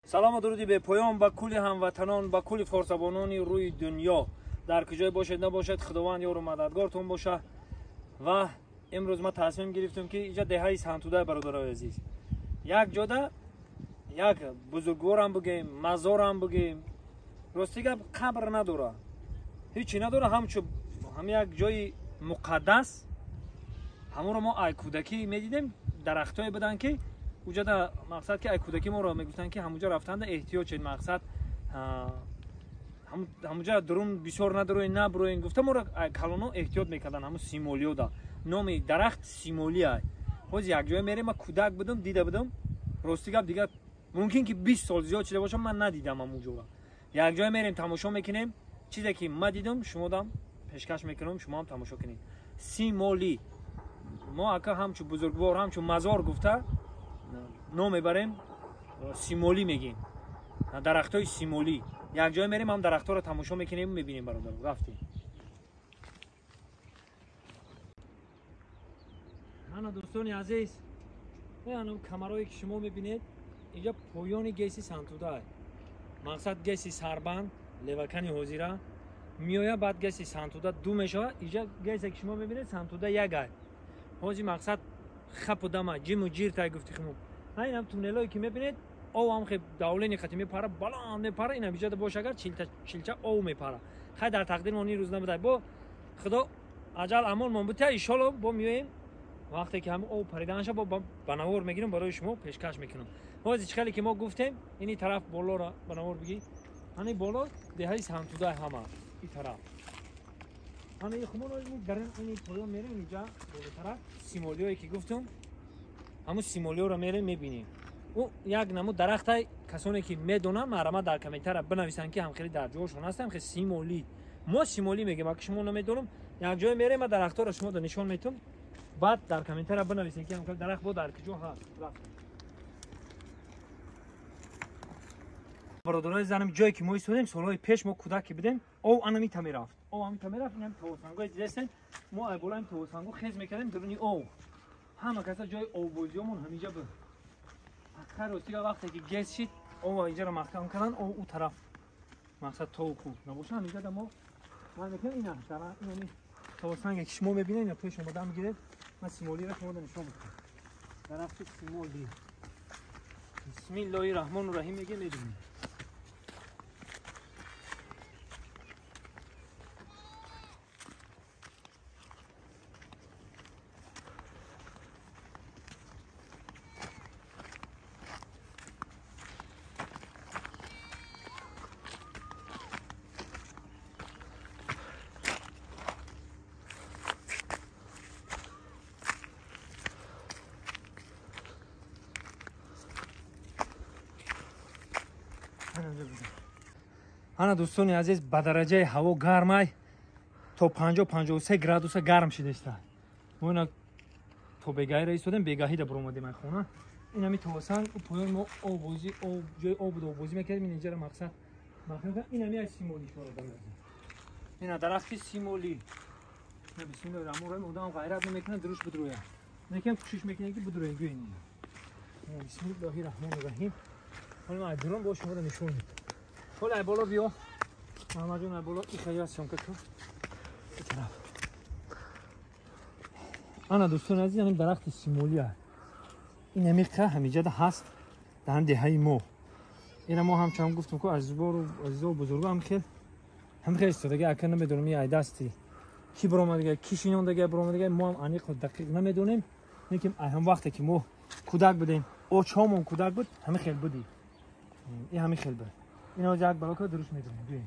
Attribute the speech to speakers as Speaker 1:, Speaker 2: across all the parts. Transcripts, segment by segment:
Speaker 1: Салом ва дуруди бепоён ба кулли ҳамватанон, ба кулли форсзабонони рӯи дунё. Дар куҷое бошед набошед, Худованд ёру мададгортон боша. Ва имрӯз ма тасмим гирифтем, ки инҷа деҳаи Сантуда, бародарои азиз, як ҷода як бузургворам бугем, мазорам бугем, рости гап қабр надора, ҳечи надора, ҳамчу ҳам як ҷои муқаддас. Ҳамонро мо ай кӯдакӣ медидем, дарахтое буданд, ки уҷада мақсад ки ай кӯдакӣ моро мегуфтанд, ки ҳамуҷа рафтанда эҳтиёҷ шед, мақсад ҳамуҷа дурун бисёр надороен, набуроен гуфта моро калоно эҳтиёт мекарданд. Ҳамун симолиёда номи дарахт симолия. Ҳозир як ҷое мерем, ман кӯдак будам, дида будам, рости гап дигар мумкин ки 20 сол зиёд шуда бошам, ман надидам ҳамун ҷора. Як ҷое мерем, тамошо мекунем, чизе ки ма дидам, шумодам пешкаш мекунам, шумоам тамошо кунед. Симоли мо ака ҳамчу бузургвор, ҳамчу мазор гуфта ном мебарем, симолӣ мегем, дарахтҳои симолӣ. Як ҷое мерем, ҳам дарахтҳоро тамошо мекунем, мебинем. Бародар, рафтем. Ана, дӯстони азиз, ана камарое ки шумо мебинед, инҷа поёни ГЭСи Сантуда. Мақсад ГЭСи Сарбанд левакани ҳозира меоя, баъд ГЭСи Сантуда ду мешавад. Инҷа ГЭСе ки шумо мебинед, Сантуда ягай. Ҳозир мақсад хапу дама, ҷиму ҷир тай гуфти хуму. Инам туннелое ки мебинед, ов ҳам хе давлени қати мепара, баланд мепара. Инам иҷода бош, агар чилча ов мепара. Хай, дар тақдир мо ин рӯз набудай, бо худо аҷал амон мон бутя, иншолло бо меоем, вақте ки ҳамин ов париданша бо ба навор мегирем, барои шумо пешкаш мекунам. Ҳозир чӣ хеле ки мо гуфтем, ини тараф болоро ба навор бигӣ, ҳани боло деҳаи Сантудай, ҳама и тараф. Ҳана хумон дар ини поён мерем, инҷа болотараф симолиое ки гуфтум, ҳамун симолиёро мерем, мебинем. Ӯ як намуд дарахтай, касоне ки медонанд, маҳрама дар комментария бинависанд, ки ҳамхели дар ҷоашон ҳастам хе симолӣ. Мо симолӣ мегем, аки шумо намедонам. Як ҷое мерем, ма дарахтҳоро шумо нишон метум, баъд дар комментария бинависед, ки ҳамхели дарахт бо дар куҷо ҳаст. Бародарои занам, ҷое ки мо истодем, солҳои пеш мо кӯдак ки будем, ов анамита мерафт, ов амита мерафт. Инам тавосангои дидестен, мо ай болои тавосанго хез мекардем даруни ов. Ҳама каса ҷои овбозиёмон ҳаминҷа буд. Хайр, ростига вақте ки ГЭС шид, ов инҷаро маҳкам кардан, ов ӯ тараф мақсад тову хуб набоша. Ҳаминҷа мо ман мекунам, ина инами тавосанге ки шумо мебинед, ина пеш омада мегиред. Ман симолиро шумо нишон медиҳам, дарахти симоли. Бисмиллоҳи раҳмону раҳим мегем, мебинем. Ана, дӯстони азиз, ба дараҷаи ҳаво гармай, то 50-53 градуса гарм шидаиста. Мо ина то бегаҳиро истодем, бегаҳида буромадем ай хона. Инами тавосанг поён мо овбозӣ, ҷои об буд, овбозӣ мекардем. Ин инҷаро мақсад инами ай симолӣ, ина дарахти симолӣ. Бисмиллоҳи раҳмони раҳим. Одам ғайрат намекунад дуруш бидроя, лекин кӯшиш мекунем, ки бидроем. Биёин, бисмиллоҳи раҳмони раҳим. Ҳоли ман ай дурон бо шуморо нишон медиҳам. Ҳоли ай боло биё, Муҳаммадҷон, ай боло ихая съёмка кун тараф. Ана, дӯстони азиз, ҳамин дарахти симолия, ин амиқа ҳамиҷада ҳаст дар деҳаи мо. Ина мо ҳамчунон гуфтем, ку азизбору азизо бузурго ҳамхел истодаги. Ака намедонам, ай дасти ки биромадага, ки шинондага биромадага, мо ҳам аниқу дақиқ намедонем, лекин ай ҳам вақте ки мо кӯдак будем, очҳомон кӯдак буд, ҳамин хел буди, ин ҳамин хел буд. Ина як балока дуруст медонем, биёем.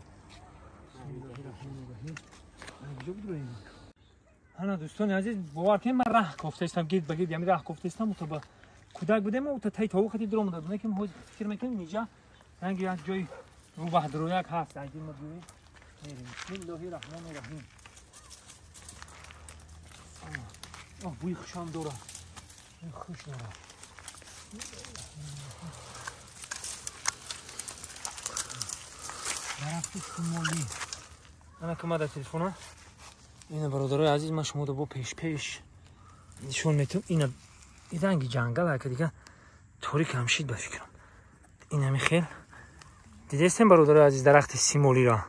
Speaker 1: Ана, дӯстони азиз, бовар кунед, ман раҳ кофтаистам, гирд ба гирд ҳамин раҳ кофтаистам. Ута ба кӯдак будем, ута таи тову хати дуромада будем, лекин ҳозир фикр мекунем, инҷа ранги як ҷои рӯбаҳдурояк ҳаст. Айдин ма биёем, мерем. Бисмиллоҳи раҳмони раҳим. Бӯи хушам дорад, хуш дорад дарахти симолӣ. Ана ка дар телефона. Ина, бародарои азиз, ман шуморо бо пеш-пеш нишон метавам. Ина ранги ҷангал, ака дига торик ҳам шид ба фикрам. Инами хел дидестем, бародарои азиз, дарахти симолиро.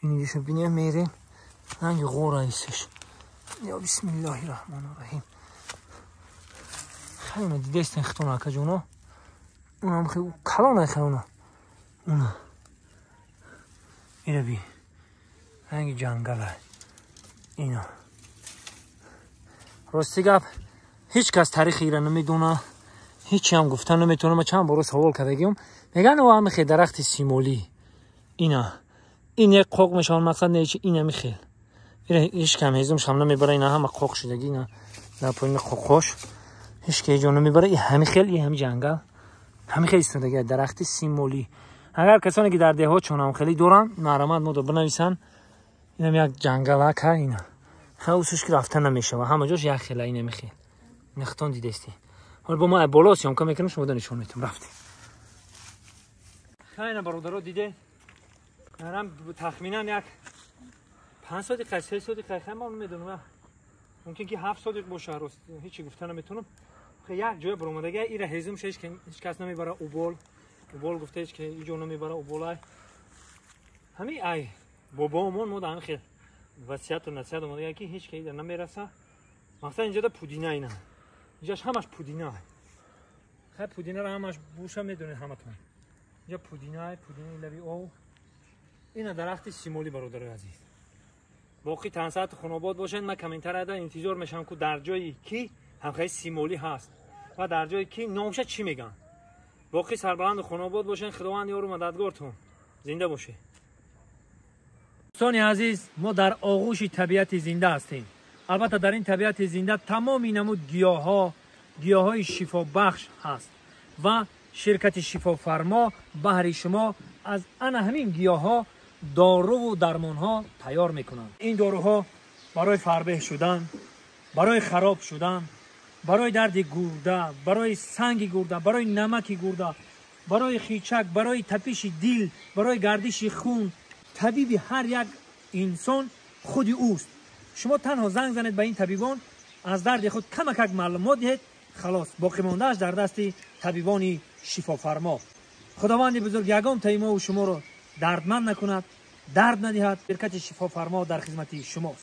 Speaker 1: Инидиша бинем, мерем, ранги ғора истеш. Ё бисмиллоҳи раҳмони раҳим. Хеле дидестен хитон, акаҷоно. Унам хел калона, хелона. Уна ина би, ранги ҷангала. Ина, рости гап, ҳеҷ кас таърихи ира намедона, ҳечи ҳам гуфта наметавонам. Ма чанд боро савол кардагиам, меган о ҳами дарахти симолӣ. Ина ин як қоқ мешавад, мақсад не чи, ин ҳами хел. Ира ҳеҷ кам ҳезумшам намебара. Ина ҳама қоқ шудаги, ина дар поини қоқош ҳеҷ ки ҳеҷ намебара. И ҳами хел, и ҳами ҷангал, ҳами хел истодаги дарахти симолӣ. Агар касоне ки дар деҳот чунам хеле доранд, марҳамат, мо бинависанд. Инам як ҷангалака, ина хел усуш ки рафта намешава, ҳама ҷош як хела. Инами хел нахтон дидести. Ҳол бо ма боло съёмка мекунам, шумо да нишон метам. Рафтем. Хайна, бародаро, диде, арам тахминан як 5 сотиқа, 3 сотиқа, хай, ман намедонам, мумкин ки 7 сотиқ боша, рост ҳечи гуфта наметавонам. Як ҷоя баромадага, ира ҳезум ҳеҷ кас намебара. Убол, убол гуфта, ҳеҷ ки иҷо намебара. Уболай ҳами ай бобоомон мо да ҳами хел васияту насиҳат омадага, ки ҳеҷ ки ида намераса. Мақсад, инҷода пудина, ина инҷаш ҳамаш пудина. Хай, пудинаро ҳамаш буша медонед ҳаматон. Инҷа пудина, пудинаи лаби ов. Ина дарахти симолӣ, бародарои азиз. Боқӣ тансаату хунобод бошед. Ман комментарияда интизор мешавам, ку дар ҷои ки ҳамхаи симолӣ ҳаст ва дар ҷои ки номша чӣ мегӯянд. Боқӣ сарбаланду хунобод бошед. Худованд ёру мададгортон, зинда бошед. Дӯстони азиз, мо дар оғӯши табиати зинда ҳастем. Албатта, дар ин табиати зинда тамоми намуд гиёҳҳо, гиёҳҳои шифобахш ҳаст ва ширкати Шифофармо баҳри шумо аз ана ҳамин гиёҳҳо доруву дармонҳо тайёр мекунанд. Ин доруҳо барои фарбеҳ шудан, барои хароб шудан, барои дарди гурда, барои санги гурда, барои намаки гурда, барои хичак, барои тапиши дил, барои гардиши хун. Табиби ҳар як инсон худи ӯст. Шумо танҳо занг занед ба ин табибон, аз дарди худ камакак маълумот диҳед, халос, боқимондааш дар дасти табибони Шифофармо. Худованди бузург ягон таи мову шуморо дардманд накунад, дард надиҳад. Ширкати Шифофармо дар хизмати шумост.